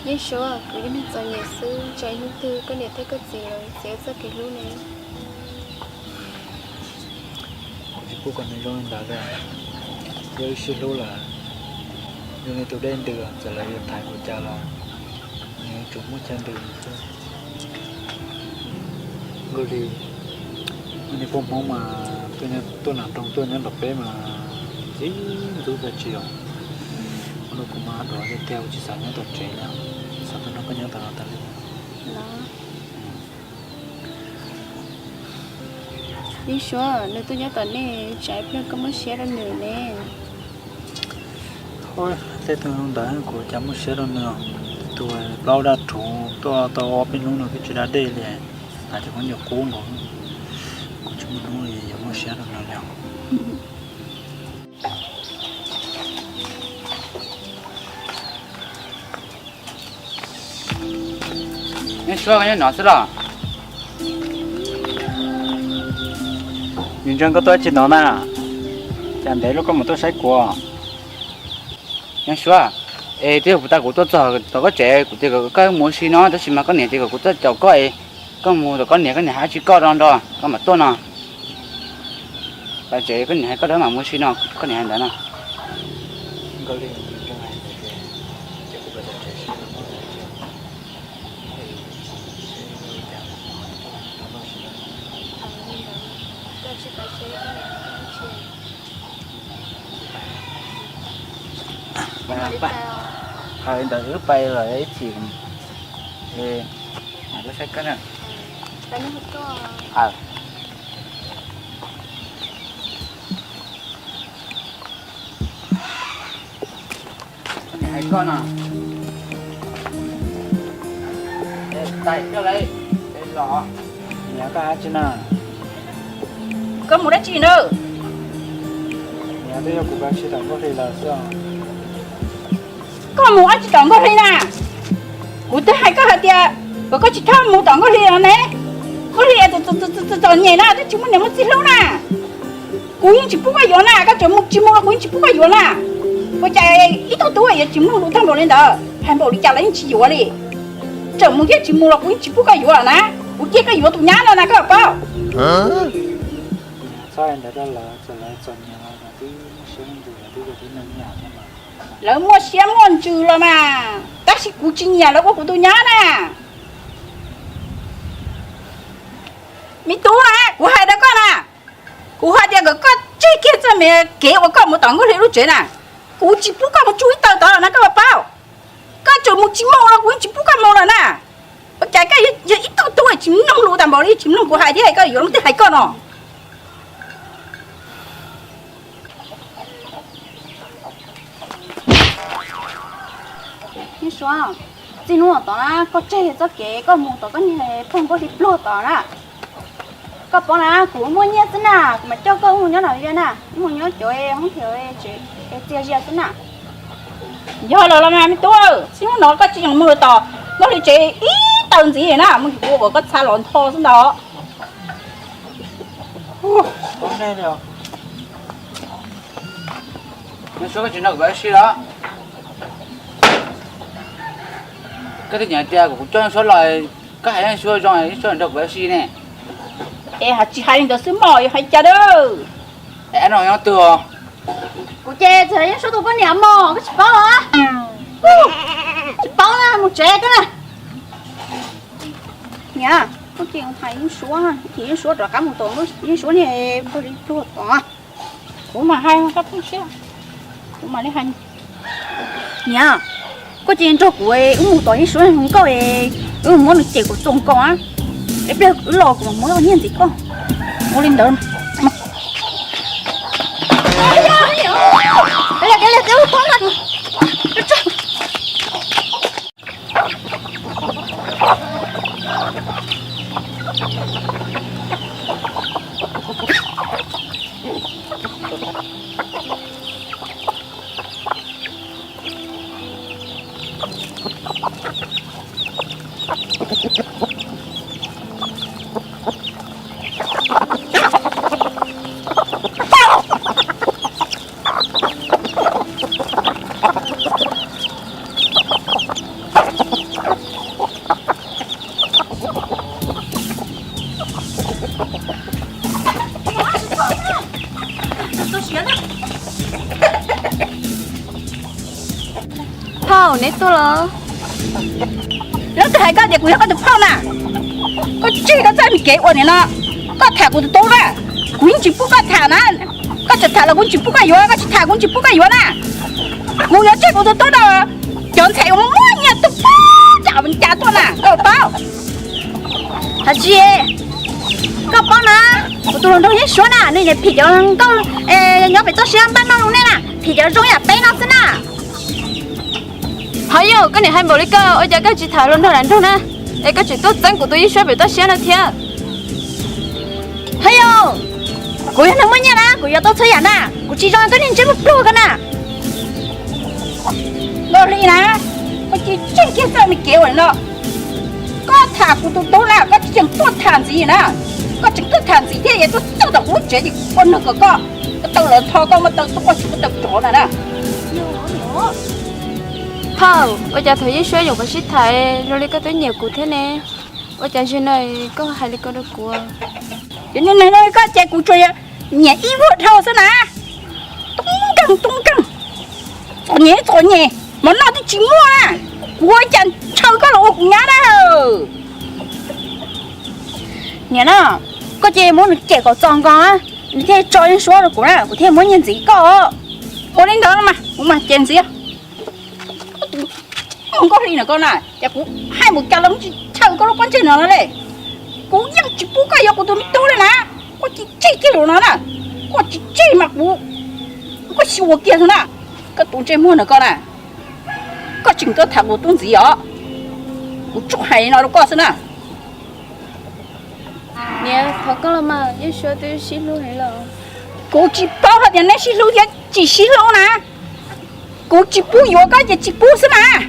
Yeej Suav, kuv yog neeg txom nyem xwb, tsam ib hnub twg koj niam thiab koj txiv lawv txiav txoj kev hlub ne. Kuv tsis pub kom nws zoo li ntawd li. Yog wb sib hlub lawm, zoo li tus dej ntws, txawm lawv yuav thaiv npaum cas los nws yuav tsum muaj chaw ntws xwb. Nkauj Hli, nej poj Hmoob mas tuaj nyob, tuaj nram nroog tuaj nyob nram peb mas ntxim ntxub tag tsis os. Ua rau kuv mas dov tiag tiag, kuv tsis xav nyob tom tsev li, xav tuaj nrog koj nyob tom no tas li. Yeej Suav, nws tuaj nyob tom nej, tsam ib pliag koj muab siab rau nws ne. Tej tug ntawd kuv cas muaj siab rau nws, tus plaub daj rhuv tuaj tau ob peb hnub no twb tsis da dej li, hnav cov khaub ncaws qub nkaus, kuv tsis muaj hnub yuav muaj siab rau nws li. Yeej Suav, koj nyob no xwb los? Yus ntseeg koj tuaj tsis no na, cas ntev lub koj mus tuaj saib kuv. Yeej Suav, es twb yog kuv tas kuv tuaj txog tom koj tsev, kuv tias kom koj mus ua si no, tab sis mas koj niam tias kom kuv tuaj caum koj es koj mus tom koj niam, koj niam hais tsis koj rau nrog koj mam tuaj no. Pas tsev koj niam hais koj rau mam mus ua si no, koj niam hais ntawd no. Hais ntawd wb pais lawm ib chim, mam tuaj saib koj na. Hais koj no. Tais coj lawm los. Niam, koj hais tsi na? Koj mus dab tsi na? Niam, twb yog kuv kav tsij tom Nkauj Hli lawm xwb os. Koj mus dab tsi tom Nkauj Hli na? Kuv twb hais koj hais tias kom koj tsis txhob mus tom Nkauj Hli no ne. Nkauj Hli txom nyem na, twb tsis muaj niam muaj txiv hlub na. Kuv yeej tsis pub koj yuav na, koj tseem mus tsis mus los kuv yeej tsis pub koj yuav na. Ua cas ib tug tub yuav tsis mloog lus tag npaum li ntawd, hais npaum li cas los yeej tsis yuav li. Tseem mus thiab tsis mus los kuv yeej tsis pub koj yuav na. Kuv cia koj yuav tus nyab no na koj paub. Lawv muaj siab muaj ntsws los mas, tab sis kuv tsis nyiam lawv ua kuv tus nyab na. Me tub na, kuv hais rau koj na, kuv hais tias kom koj tseg kiag txoj me kev uas koj mus tom Nkauj Hli lub tsev na, kuv tsis pub koj mus tsuj ib taw tod los na koj puas paub. Koj tseem mus tsis mus los kuv yeej tsis pub koj mus lawm na. Ua cas koj yog ib tug tub tsis mloog lus tas npaum li, tsis mloog kuv hais thiab koj yuav leej twg hais koj no. Yeej Suav, txij hnub tod na koj tseg txoj kev koj mus tom koj niag pog Nkauj Hli pluag tod na. Koj paub na kuv muaj nyiaj xwb na, kuv mam coj koj mus nyob nram Vias na, mus nyob cov hoob thiav txias zias xwb na. Yog los los mas me tub, txij hnub no koj tsis txhob mus tom Nkauj Hli tsev ib taw ntxiv na, mus ua kom koj txha los ntho xwb ntag. Yeej Suav, koj tsis nrog kuv ua si los? Koj twb nyiam tias kom kuv coj Yeej Suav los, koj hais Yeej Suav zoo, Yeej Suav nrog kuv ua si ne. Es hais tsis hais li ntawd xwb mog, yog hais cas dab? Es no nyob twg os? Kuv ces txawm Yeej Suav tus poj niam mog, koj tsis paub los? Tsis paub na, mus tsev koj na. Niam, koj cia hais Yeej Suav, cia Yeej Suav rov qab mus tom Yeej Suav niag pog Hli pluag tod. Kuv mam hais, koj pheej siab, kuv mam li hais. Niam, koj cia nrog kuv wb mus tom Yeej Suav nkauj, wb mus muab nws cem kom txaus nkaus na. Ib pliag wb los kuv mam muab nyiaj ntxiv koj. Ua li ntawd. los? Leej twg hais koj tias kuv yog koj tus phauj na? Koj tseg koj txoj me kev ua nim no, koj tham kuv tus tub na, kuv yeej tsis pub koj tham na. Koj tseem tham los kuv tsis pub koj yuav, koj tsis tham kuv tsis pub koj yuav na. Kuv yuav tseg kuv tus tub rau cov ntxhais uas muaj nyiaj tuaj pab tsam cas tuaj na, koj paub. Hais tsis, koj paub na, kuv tus hluas nraug Yeeb Suab na, nws phim cov nkauj nyob pem toj siab npaj noj zoo nej na, phim cov zoo yam peb no xwb na. Hos yog koj niam hais npaum li koj, ua cas koj tsis tham hluas nraug nam nraug na, es koj tseem tuaj txeeb kuv tus Yeeb Suab pem toj siab no thiab? Hos yog, kuv yog neeg muaj nyiaj na, kuv yuav tau txhua yam na, kuv tsis zoo koj niag ntsej muag pluag ko na. Nkauj Hli na, koj cia li tseg kiag txoj me kev ua no. Koj tham kuv tus tub na, koj tsis tseem tuaj tham ntxiv na. Koj tseem tuaj tham ntxiv thiab es tuaj txog tom kuv lub tsev ces kuv ua nws kom koj ko taw lawv tho koj muaj taw tuaj quaj tsis muaj taw rov na na. Phauj, ua cas thaum Yeeb Suab yuav pab sib tham zoo li koj twb nyiam kuv thiab ne? Ua cas zaum no koj hais li ko rau kuv? Ces niag neeg zoo li koj ces kuv tsuas nyiam ib vuag dhau xwb na. Tub nkeeg tub nkeeg, txom nyem txom nyem, mov noj twb tsis muaj na. Kuv ua cas ntshaw koj los ua kuv nyab na. Niam na, koj cia li muab nws cem kom txo nko na, nws thiaj tso Yeeb Suab rau kuv na, kuv thiaj muab nyiaj ntxiv koj. Ua li ntawd no mas kuv mam cem ntxiv. Nkauj Hli na koj na, ces kuv hais mus cas los tsis chaw koj lub pob ntseg no li. Kuv yeej tsis pub koj yuav kuv tus me tub li na. Koj cia li tseg kiag lus no na. Koj tsis tseg mas kuv, koj xyuas kiag xwb na. Koj tus ntsej muag na koj na, koj tseem tuaj tham kuv tub ntxiv os. Kuv tsuas hais li no rau koj xwb na. Niam, thov koj los mas, Yeeb Suab twb sib hlub heev lawm. Kuv tsis paub hais tias neb sib hlub thiab tsis sib hlub na. Kuv tsis pub yuav koj ces tsis pub xwb mas.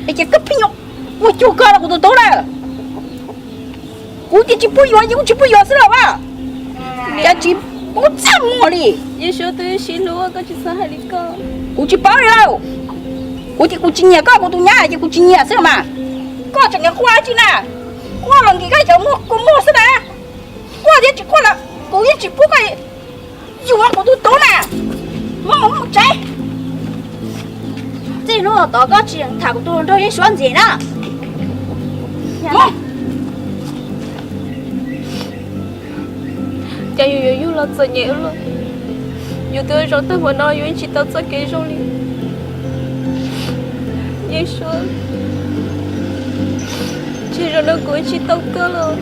Es ces koj pheej yuav ua cuag koj los kuv tus tub lawm. Kuv ces tsis pub yuav ces kuv tsis pub yuav xwb los as. Cas tsis pub txaj muag li. Yeeb Suab twb sib hlub, koj tsis txhob hais li koj. Kuv tsis paub li lauj. Kuv ces kuv tsis nyiam koj, kuv tus nyab ces kuv tsis nyiam xwb los mas. Koj tseem niag quaj dab tsi na? Quaj los nkim koj cov muag kua muag xwb na. Quaj thiab tsis quaj los kuv yeej tsis pub koj yuav kuv tus tub na. Mus mus tsev. Txij hnub tod koj tsis tham kuv tus nraug Yeeb Suab ntxiv na. Cas yus yuav yug los txom nyem ua luaj, yus twb zoo tag npaum no yus yeej tsis tau txoj kev zoo li. Yeeb Suab, ntshe zaum no kuv tsis tau koj los.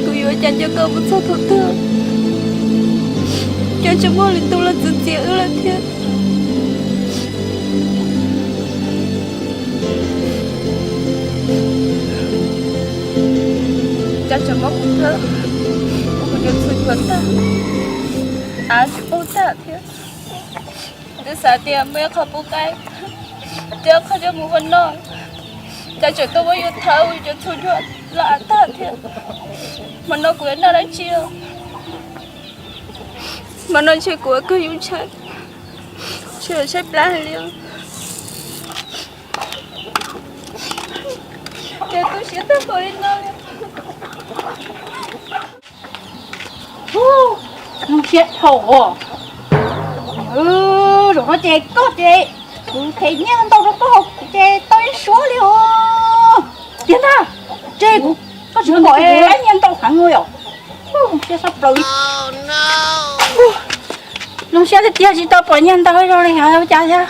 Kuv yuav ua cas nco koj mus txog thaum twg, cov ntsej muag lwm tus los txwv txiav wb lawm thiab. Cas tseem muab kuv thawb, kuv cov txhuv nyuam tag, av tsis paub tag thiab. Twb xav tias muaj ib qho pub qaib, coj qhov coj mus ua noj, cas tseem tuaj muab yus thawb cov txhuv nyuam los av tag thiab. Hmo no kuv yuav noj dab tsi? Hmo no ntshe kuv ua kawg yus ntshai, ntshe tshaib plab heev li. Cas tu siab tag npaum li no li. Zoo siab dhau. Zaum no ces koj ces kuv them nyiaj ntau rau koj, kuv ces tau ib suab li os. Tiag ntag, tseg kuv, koj tsis pom kuv laib nyiaj ntau heev li os. Zoo siab sab plaws li. Zoo siab tiag tiag tsis tau pom nyiaj ntau zoo li cas thiab.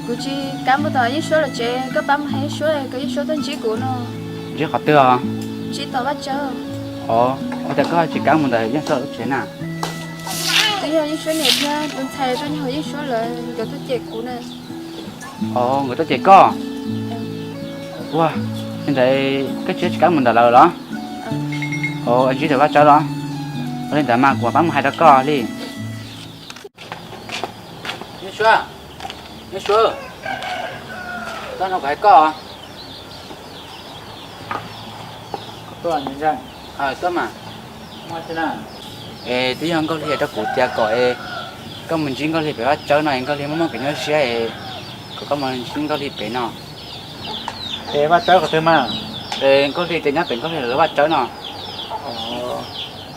Kuv tsis kam mus tom Yeej Suab lawv tsev, koj pab mus hais Yeej Suab kom Yeej Suab tuaj ntsib kuv no. Ntsib qhov twg os? Ntsib tom Vaj Tsawb. Os, ua cas koj tsis kam mus ntawm Yeej Suab lawv tsev na? Twb yog Yeej Suab niam thiab tus ntxhais tuaj nyob hauv Yeej Suab lawv, nkawd tuaj cem kuv na. Os, nkawd tuaj cem koj? Ua, li ntawd koj tsis, tsis kam mus ntawm lawv los? Os, ntsib tom Vaj Tsawb los? Ua li ntawd mas kuv pab mus hais rau koj li. Yeej Suab, Yeej Suab, tuaj no kuv hais koj. Tuaj mas. Es twb yog Nkauj Hli rau kuv tias kom es koj mus ntsib Nkauj Hli pem vaj tsawb no es Nkauj Hli muaj muaj kev nyuaj siab es kom koj mus ntsib Nkauj Hli pem no. Es vaj tsawb qhov twg mas? Es Nkauj Hli tias nyob pem Nkauj Hli lawv vaj tsawb no.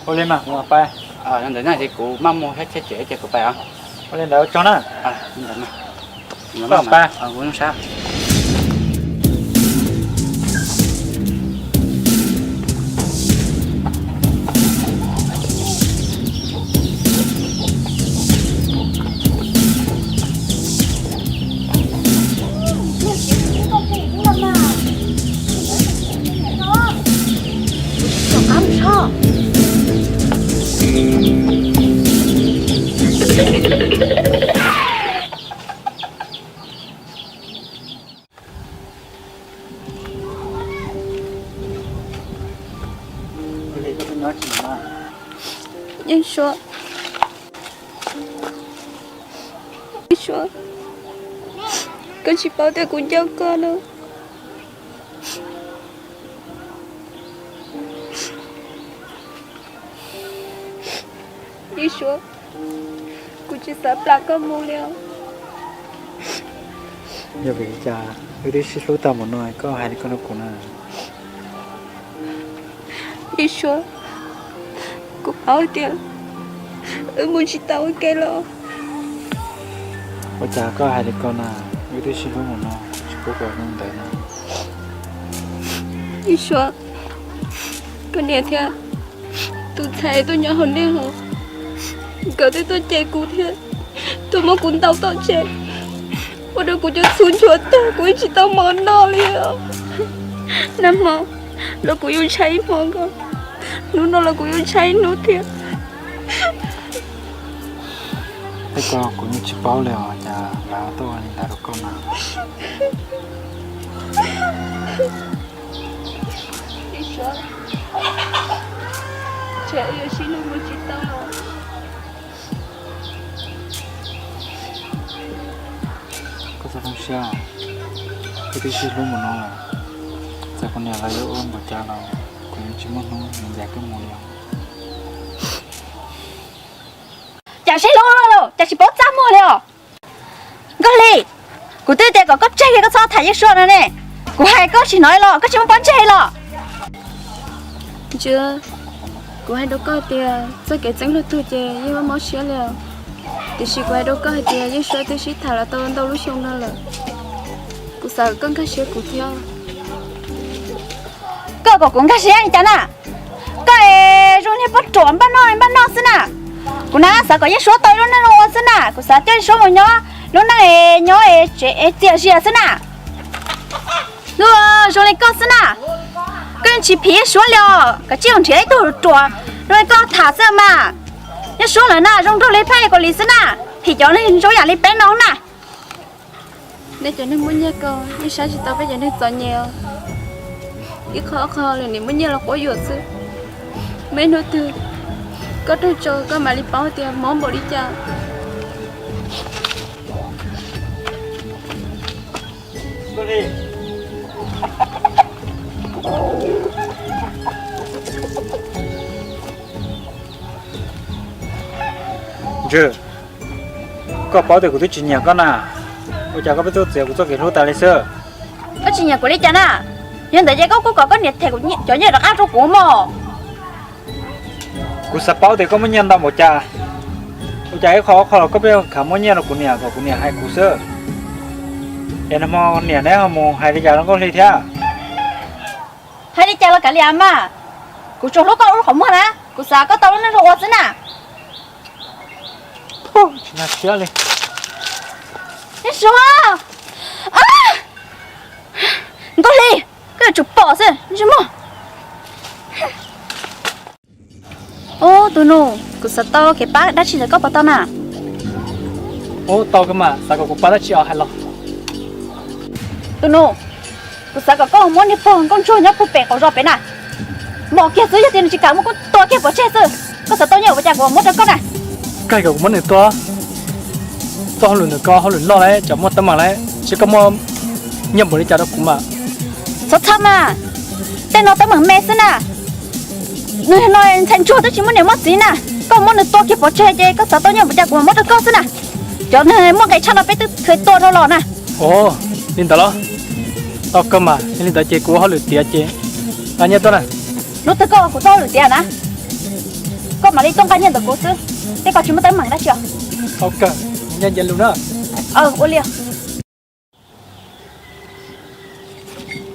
Ua li mas kuv mam pais. Yog ntawd na ces kuv maj mus saib tsheb tsev ces kuv pais os. Ua li ntawd ua tsaug na. Koj pais. Yeej Suav, Yeej Suav, koj tsis paub tias kuv nco koj no. Yeej Suav, kuv tsis xav plam koj mus li os. Yog vim li cas wb twb sib hlub tag mus no koj hais li ko rau kuv na? Yeej Suav, kuv paub tias wb mus tsis tau ua ke los. Ua cas koj hais li ko na? Wb twb sib hlub mus no, tsis pub kom zoo ntawd na. Yeej Suav, koj niam thiab tus ntxhais tuaj nyob hauv nej hauv, nkawd twb tuaj cem kuv thiab tuaj muab kuv ntaus tom tsev, ua rau kuv cov txhuv nchuav tag kuv yeej tsis tau mov noj li os. Nag hmo los kuv yuav ntshai ib hmo nkaus, hnub no los kuv yuav ntshai ib hnub thiab. Tej ko kuv yeej tsis paub li os, cas lawv tuaj ua li ntawd rau koj na. Yeej Suav, ntshe wb yuav sib hlub mus tsis tau lawm. Koj txhob tu siab, wb twb sib hlub mus no lawm, txawm kuv niam lawv yuav ua npaum cas los kuv yeej tsis muaj hnub ncaim koj mus li os. Cas sib hlub los cas tsis paub txaj muag li os. Nkauj Hli, kuv twb tias kom koj tseg kiag koj txhob tham Yeej Suav no ne. Kuv hais koj tsis hnov los koj tsis muaj pob ntseg los? Ntsia, kuv hais rau koj tias txoj kev txeeb luag tug ces yeej mob mob siab li os. Tiam sis kuv hais rau koj hais tias Yeej Suav twb sib tham los tau ntau lub xyoo no lawm. Kuv xav kom koj nkag siab kuv thiab. Koj kom kuv nkag siab li cas na? Koj es zoo niag poj ruam npaj noj npaj noj xwb na. Kuv na xav kom Yeej Suav tau ib lub neej zoo ua xwb na, kuv xav coj Yeej Suav mus nyob lub neej nyob tsev txias zias xwb na. Zoo li koj xwb na, koj yeej tsis phim Yeej Suav li os, koj tsis yog nrhiav ib tug ruam zoo li koj tham xwb mas. Yeej Suav lawm na zoo nraug li phaj kaus lim xwb na, phim cov neeg zoo yam li peb no na. Nej cov neeg muaj nyiaj ko yeej saib tsis taus peb cov neeg txom nyem os. Ib qho ob qho lwm niam muaj nyiaj los quab yuam xwb. Muaj ib hnub twg koj raug tso koj mam li paub tias mob npaum li cas. Ntswg, koj paub tias kuv twb tsis nyiam koj na, ua cas koj pheej tuaj txiav kuv txoj kev hlub tas li xwb? Koj tsis nyiam kuv li cas na? Yog ntawd ces koj kuj kom koj niam them cov nyiaj rov qab rau kuv mog. Kuv xav paub tias koj muaj nyiaj ntau npaum cas, ua cas ib qho ob qho los koj pheej khav muab nyiaj rau kuv niam kom kuv niam hais kuv xwb. Es nag hmo niam neb ho mus hais li cas rau Nkauj Hli thiab? Hais li cas los kav liam mas, kuv tsuas hlub koj lub qhov muag na, kuv xav koj tau lub neej zoo ua xwb na. Tsis nkag siab li. Yeej Suav, Nkauj Hli, koj yuav tsum pom xwb ntsej muag. Ub, tus nus, kuv xav tau kev pab dab tsi ntawm koj puas tau na? Ub, tau kawg mas, xav kom kuv pab dab tsi os hais los. Tus nus, kuv xav kom koj muab niag pog nkauj ntsuag nyob puag pem qaum zos pem na, mom kiag xwb, yog tias nws tsis kam muab kuv tua kiag pov tseg xwb. Koj xav tau nyiaj ua cas kuv muab rau koj na. Koj hais kom kuv muab nws tua? Txoj hauj lwm ntawm koj hauj lwm loj lawm, tsam muaj teeb meem lawm, seb koj muaj nyiaj npaum li cas rau kuv mas. Txhob txhawj mas, tej no teeb meem me xwb na. Nws no ntxhais ntsuag twb tsis muaj niam muaj txiv na. Koj muab nws tua kiag pov tseg ces koj xav tau nyiaj npaum cas kuv mam muab rau koj xwb na. Cov neeg muaj nqis tshaj no peb twb kheev tua dhau los na. Ov, li ntawd los tau kawg mas, yog li ntawd ces kuv ua hauj lwm tiav ces nqa nyiaj tuaj na. Hnub twg koj ua kuv txoj hauj lwm tiav na, koj mam li tuaj nqa nyiaj ntawm kuv xwb, tej ko tsis muaj teeb meem dab tsi os. Tau kawg, nyiaj nce lus na. Ua li.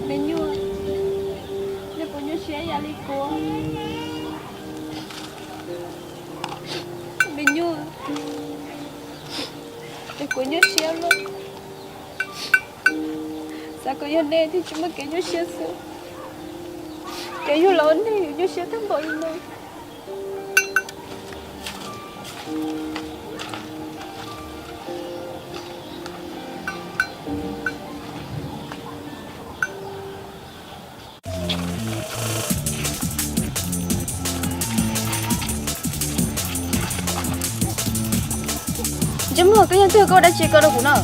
Me nyuam, nej puas nyuaj siab ib yam li kuv? Me nyuam, es kuv nyuaj siab lawm. Xav kom yog nej thiaj tsis muaj kev nyuaj siab xwb. Kev yug los nej yuav nyuaj siab tag npaum li no. Ntsej muag, koj yeej twg koj ua dab tsi ko rau kuv no?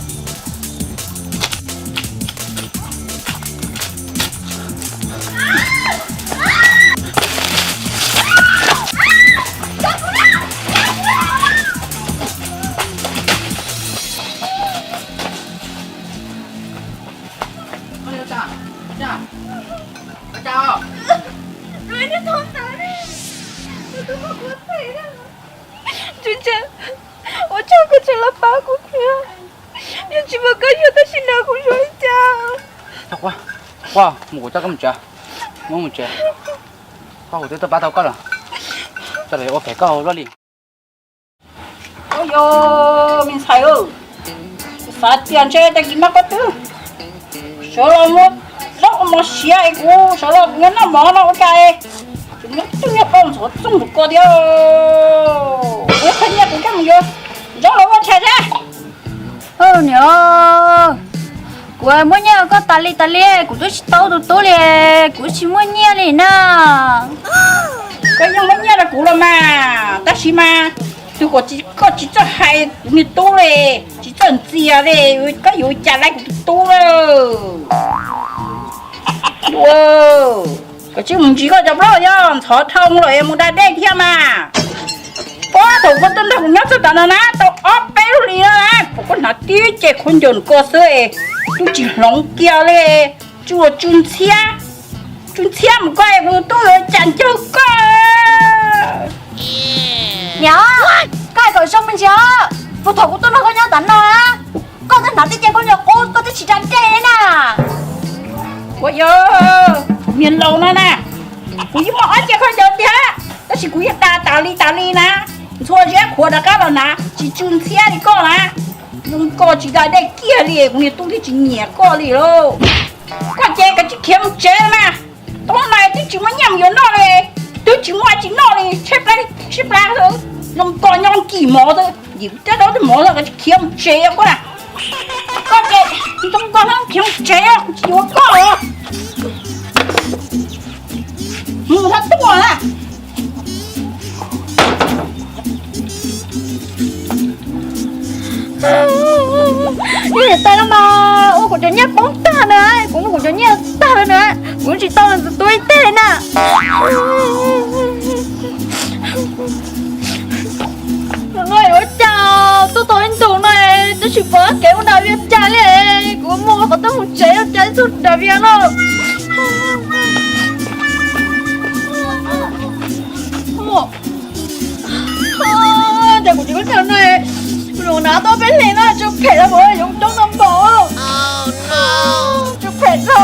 Ua tsaug koj tseem los pab kuv thiab. Yog tsis muaj koj yug tab sis no kuv yuav li cas? Quaj, mus kuv coj koj mus tsev, muab mus tsev. Koj kuv twb tuaj pab tau koj lawm, txawm ua phem koj ua luaj li. Ua yog me ntxhais, kuv xav tias ntshe tag kis no koj twb sawv los muab zaub mov siav es kuv sawv los kuv nyob noj mov no ua cas es tseem muaj ib tug niag poj ntxoog txoog ntawm ko thiab. Kuv qhia nyiaj kuv coj mus yuav zaub los ua tshais seb. Niam, kuv muab nyiaj koj tas li tas li, kuv twb tsis tau tus tub li, kuv tsis muaj nyiaj li na. Koj yeej muab nyiaj rau kuv los mas, tab sis mas tus kom koj tsis txawj hais kuv niag tub li, tsis txawj ntxias li, koj yuav ua cas laiv kuv tus tub lawm. Koj tsis mus ntsib koj cov plaub yog ntxhov dhau lawm mus da dej thiab mas. Ua thaum koj tuaj nrog kuv nyob txog tav no na, tau ob peb lub hlis no na, kuv koj hnav tib ce khaub ncaws ko xwb es twb tsis hloov kiag li. Tsuj tsuj ntxhiab, tsuj ntxhiab mus koj es kuv tub yuav cas ncaug koj. Niam, koj hais kom zoo me ntsis os. Puag thaum kuv tuaj nrog koj nyob tav no na, koj twb hnav tib ce khaub ncaws qub, koj twb tsis da dej li na. Ua yog, niag laus no na, kuv yeej muaj ob ce khaub ncaws tiag, tab sis kuv yeej da tas li tas li na. Ntxhua zeb qhuav rov qab los hnav, tsis tsuj ntxhiab li koj na. Zoo koj tsis da dej kiag li, kuv niag tub thiaj tsis nyiam koj li lauj. Koj ces koj tsis khiav mus tsev mas, tub na twb tsis muaj nyiaj mus yuav noj li, twb tsis muaj tsis noj li, tshaib plab tshaib plab xwb, zoo koj nyob kim mov xwb, yim rab dab mov xwb, koj tsis khiav mus tsev koj na. Koj ces zoo koj khiav mus tsev, kuv tsis yuav koj lawm. Mus txhob tuaj na. Niam tais no mas ua kuv cov nyiaj poob tag na, kuv muab kuv cov nyiaj tag na, kuv tsis tau nws tus tub ib teg na. No yuav ua cas, tuaj tau ib ntus no twb tsis pom kev ua nram vias cas li, kuv muaj qhov twg mus tsev ua cas ib tug nram vias no. Cas kuv tsis ua cas na, kuv yuav hnav tau peb hlis no tsuas phem los mus yoov coob tau npaum, tsuas phem tau.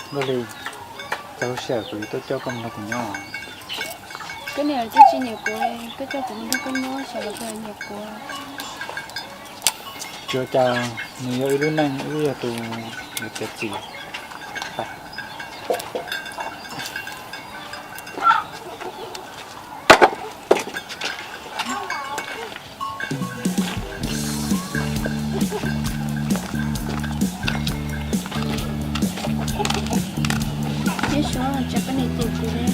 Npaj Lis, txaus siab kuv yuav tuaj coj koj mus nrog kuv nyob. Koj niam twb tsis nyiam kuv, koj coj kuv mus nrog koj nyob xyov los koj nyiam kuv. Tsis ua cas, nws yog wb lub neej, wb yog tus yuav txiav txim. Neb suav, cas koj niam cem kuv li?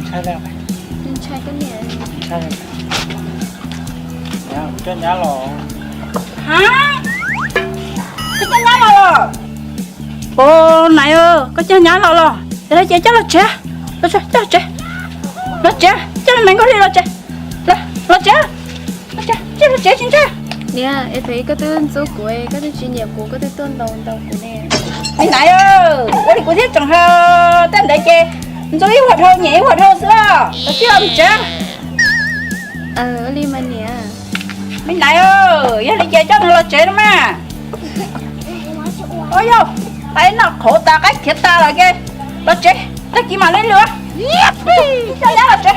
Ntshai lawm. Ntshai koj niam. Ntshai. Nyab, kuv coj nyab los. Koj coj nyab los los? Ua, nais, koj coj nyab los los? Yog li ces coj los tsev, los tsev, coj los tsev, los tsev, coj me nkauj li los tsev, los tsev, los tsev, coj los tsev tsis ntshai. Niam, es thaum ub koj twb ntxub kuv, koj twb tsis nyiam kuv, koj twb tuaj ntaus ntaus kuv ne. Me nais, ua li kuv thiab tseem hais, tej ntawd ces ntxub ib huam dhau nyiam ib huam dhau xwb, los tij los tsev. Ua li mas niam. Me nais, yog li ces coj nws los tsev no mas. Ua yog, ib noj qhauv tas qaib khiav tas lawm ces los tsev, tag kis mam li lwm. Coj nyab los tsev.